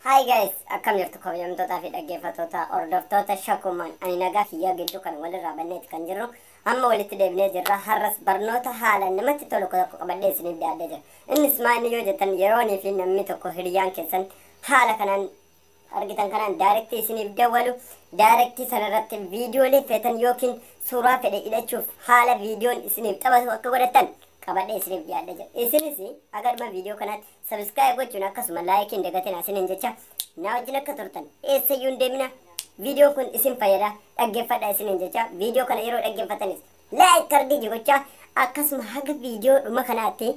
Hi guys, akkam jirtu kabajamtootaa fi dhaggeeffattoota hordoftoota Shakumaan? Ani nagaa kiyyaa. Gidduu kan walirraa banneeti kan jirru, amma walitti deebinee jirra. Har'as barnoota haala namatti tolu tokko qabadhee isiniif dhiyaadhee jira. Innis maal yoo jettan, yeroonii fi namni tokko hiriyaan keessan haala kanaan argitan kanaan direct isiniif dawwalu, direct sanarratti viidiyoolee feetan yookiin suuraa fedhe hidhachuuf haala viidiyoon isiniif taphatu akka godhattan qabadhee isiniif dhiyaadhee jira. Isinis agaruma viidiyoo kanaatti subscribe gochuun akkasuma like hin dagatin isiniin jecha, na wajjin akka turtan, eessayyuu hin deemina. Viidiyoon kun isin fayyada, dhaggeeffadha isiniin jecha. Viidiyoo kana yeroo dhaggeeffatanis like kardii gochaa, akkasuma haga viidiyoo dhuma kanaatti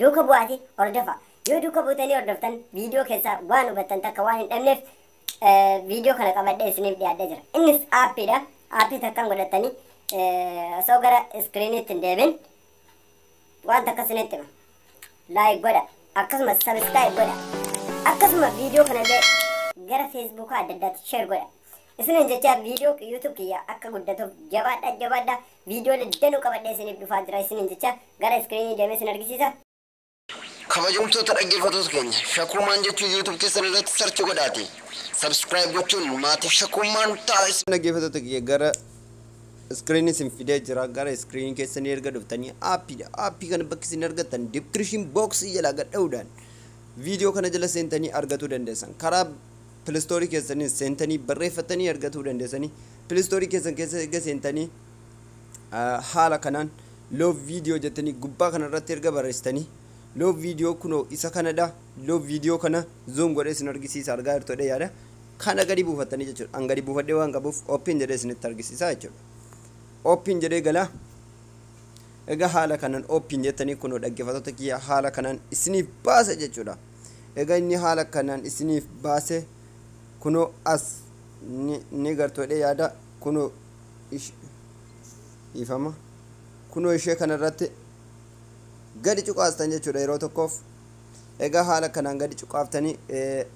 duuka bu'aati hordofa. Yoo duuka buutanii hordoftan, viidiyoo keessaa waan hubattan takka waan hin dhabneef viidiyoo kana qabadhee isiniif dhiyaadhee jira. Innis aappiidha. Aappii takkaan godhatanii, osoo gara iskiriiniitti hin deemin waan takka isinitti hima. Like godha. Akkasumas subscribe godha. Akkasuma viidiyoo kanallee gara Feesbuukaa adda addaatti share godha. Isiniin jecha, viidiyoo YouTube kiyya akka guddatuuf jabaadha, jabaadha. Viidiyoo danuu qabadhee isiniif dhufaa jira isiniin jecha, gara iskiriinii deemee isin argisiisa. Kabajamtoota dhaggeeffattoota keenya, Shakumaan jechuun YouTube keessan irratti search godhaati. Subscribe gochuun maatii Shakumaan ta'a. Dhaggeeffattoota kiyya, gara iskiriinii isin fidee jira. Gara iskiriinii keessanii erga dhuftanii, aappiidha. Aappii kana bakki isin argattan description box jalaa gad dha'uudhaan viidiyoo kana jala seentanii argatuu dandeessan. Karaa Play Store keessanii seentanii barreeffatanii argatuu dandeessanii. Play Store keessan keessa erga seentanii, haala kanaan Love Video jettanii gubbaa kanarratti erga barreessitanii, Love Video kunoo isa kanadha. Love Video kana zoom godhee isin argisiisa, argaa jirtudha yaada. Kana gadi buufattanii jechuudha. An gadi buufadhee waan qabuuf open jedhee isinitti argisiisa jechuudha. Open jedhee gala. Egaa haala kanaan open jettanii, kunoo dhaggeeffattoota kiyya, haala kanaan isiniif baasa jechuudha. Egaa inni haala kanaan isiniif baase, kunoo as ni gartoodhe yaada. Kunoo ifama, kunoo ishee kanarratti gadi cuqaastan jechuudha yeroo tokkoof. Egaa haala kanaan gadi cuqaaftanii,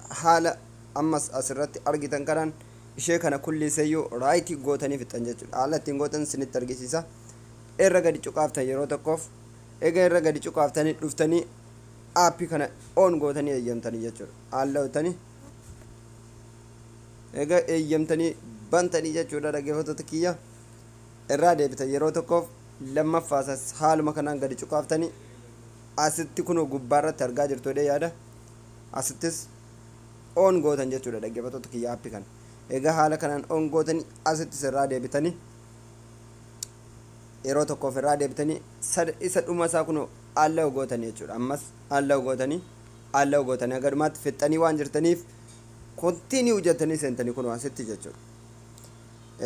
haala ammas asirratti argitan kanaan ishee kana kulliseyyuu right gootanii fixan jechuudha. Haala ittiin gootan isinitti argisiisa. Irra gadi cuqaaftan yeroo tokkoof. Egaa irra gadi cuqaaftanii dhuftanii, aappii kana on gootanii eeyyamtanii jechuudha. Haala gootanii egaa eeyyamtanii bantanii jechuudha. Dhaggeeffattoota kiyya, irraa deebitan yeroo tokkoof. Lammaffaasas haaluma kanaan gadi cuqaaftanii, asitti kunoo gubbaarratti argaa jirtu yaada, asittis on gootan jechuudha, dhaggeeffattoota kiyya, aappii kana. Egaa haala kanaan on gootanii, asittis irraa deebitanii yeroo tokkoof irraa deebitanii, isa dhuma isaa kunoo allow gootanii jechuudha. Ammas allow gootanii, allow gootanii, haga fixxanii waan jirtaniif continue jettanii seentanii kunoo asitti jechuudha.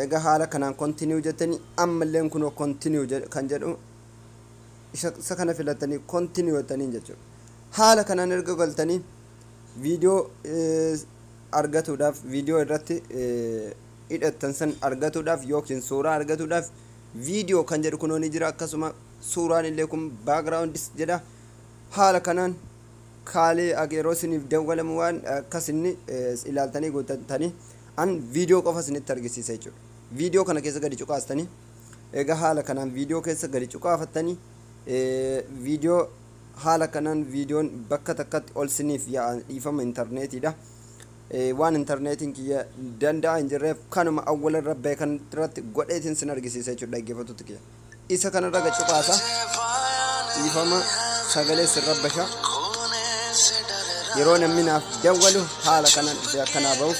Egaa haala kanaan continue jettanii, ammalleen kunoo continue kan jedhu isa kana filattanii continue jettanii jechuudha. Haala kanaan erga galtanii, viidiyoo argatuudhaaf, viidiyoo irratti hidhattan san argatuudhaaf yookiin suuraa argatuudhaaf, viidiyoo kan jedhu kunoo ni jira. Akkasuma suuraan illee kun backgroundis jedha. Haala kanaan kaalee yeroo isiniif dawwalamu waan akkas inni ilaaltanii guuttatanii, an viidiyoo qofa isinitti argisiisa jechuudha. Viidiyoo kana keessa gadi cuqaastanii, egaa haala kanaan viidiyoo keessa gadi cuqaafattanii, viidiyoo haala kanaan viidiyoon bakka takkatti ol siniif yaa'a. Dhiifama, intarneetiidha. Waan intarneetiin kiyya danda'a hin jirreef, kanuma awwala irra beekan irratti godheetiin sin argisiisa jechuudha, dhaggeeffattoota kiyya. Isa kanarra gad cuqaasa. Dhiifama, sagalee sin rabbasha. Yeroo namni naaf dawwalu haala kanaan dhufee akkanaa ba'uuf,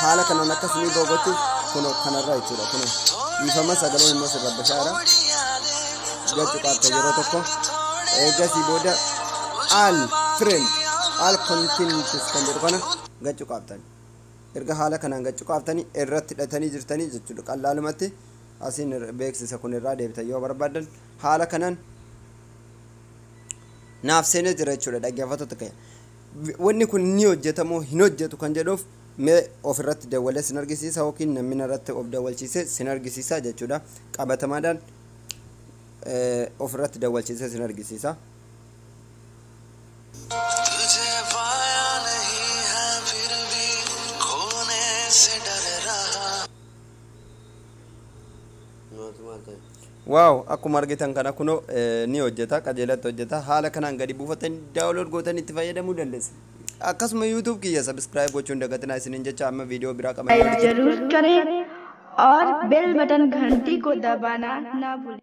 haala kanaan akkasinii ba'u gochuuf, kunoo kanarra jechuudha. Kunoo dhiifama, sagaleen immoo sin rabbashaadha. Gad cuqaafta yeroo tokko. Eegasii booda all friend, all contacts kan jedhu kana gad cuqaaftan. Erga haala kanaan gad cuqaaftanii irratti hidhatanii jirtanii jechuudha. Qallaalumatti asiin beeksisa kun irraa deebitan yoo barbaadan, haala kanaan naaf seenee jira jechuudha, dhaggeeffattoota keenya. Wanni kun ni hojjetamoo hin hojjetu kan jedhuuf, mee ofirratti dawwalee sin argisiisa yookiin namni irratti of dawwalchiisee sin argisiisa jechuudha. Qabatamaadhaan ofirratti dawwalchiisee sin argisiisa. तुझे पाया नहीं है फिर भी खोने से डर रहा। Wow, akkuma argitan kana kunoo ni hojjeta, qajeelatti hojjeta. Haala kanaan gadi buufatanii download gootanii itti fayyadamuu dandeessa. Akkasuma YouTube kiyya subscribe gochuun dagatinaa isiniin jecha, amma viidiyoo biraa qabannee जरूर करें और बेल बटन घंटी को दबाना ना भूलें।